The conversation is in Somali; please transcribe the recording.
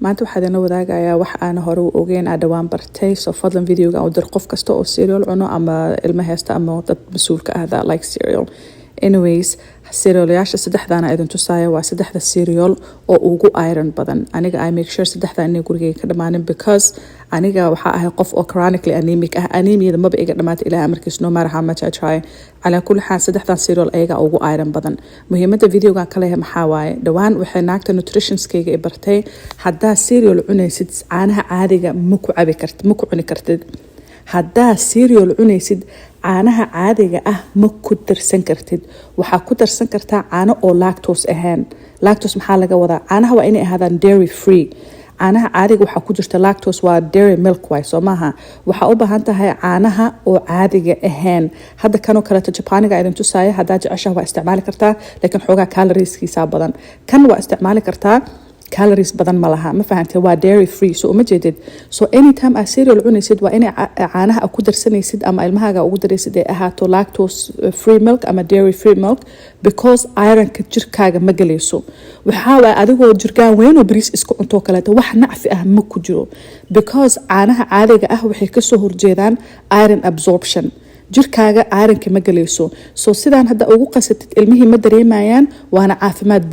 Maanta waxaa idinla wadaagayaa wax aan hore u ogeyn, aa dhawaan bartay. So fadlan videoga u dir qof kasta oo cereal cuno ama ilmo haysta ama dad mas-uulka ah that like cereal. Anyways, cerealyaasha saddexdaana idin tusaaya waa saddexda cereal oo ugu iron badan. Aniga I make sure saddexda inay gurigeyga ka dhamaanin, because aniga waxaa ahay qof oo chronically anemic ah. Anemiada maba iga dhamaata, Ilaah amarkiis, no matter how much I try. Calaa kulli xaal, saddexdan cereal ayaga ugu iron badan. Muhiimada videogan ka leeyahay maxaa waaye? Dhowaan waxay naagta nutritionskayga i bartay, haddaa cereal cunaysid, caanaha caadiga ma ku cabi kartid, ma ku cuni kartid. Haddaa cereal cunaysid, caanaha caadiga ah ma ku darsan kartid. Waxaa ku darsan kartaa caano oo lactose ahayn. Lactose maxaa laga wadaa? Caanaha waa inay ahaadaan dairy free. Caanaha caadiga waxaa ku jirta lactose, waa dairy milk waay, soo maaha? Waxaa u baahan tahay caanaha oo caadiga ahayn. Hadda kanoo kaleeto Jabaniga idin tusaaya, haddaa jeceshaha waa isticmaali kartaa, laakiin xoogaa calorieskiisa badan. Kan waa isticmaali kartaa, calories badan ma laha, ma fahantay? Waa dairy free, so uma jeedid? So anytime aad cereal cunaysid, waa inay caanaha aad ku darsanaysid ama ilmahaaga ugu daraysid ay ahaato lactose free milk ama dairy free milk, because ironka jirkaaga ma galayso. Waxaa waay adigoo jirkaan weyn oo bariis iska cuntoo kaleeto, wax nacfi ah ma ku jiro, because caanaha caadiga ah waxay kasoo horjeedaan iron absorption. Jirkaaga ironka ma galayso. So sidaan hadda ugu qasatid, ilmihii ma dareemayaan, waana caafimaad.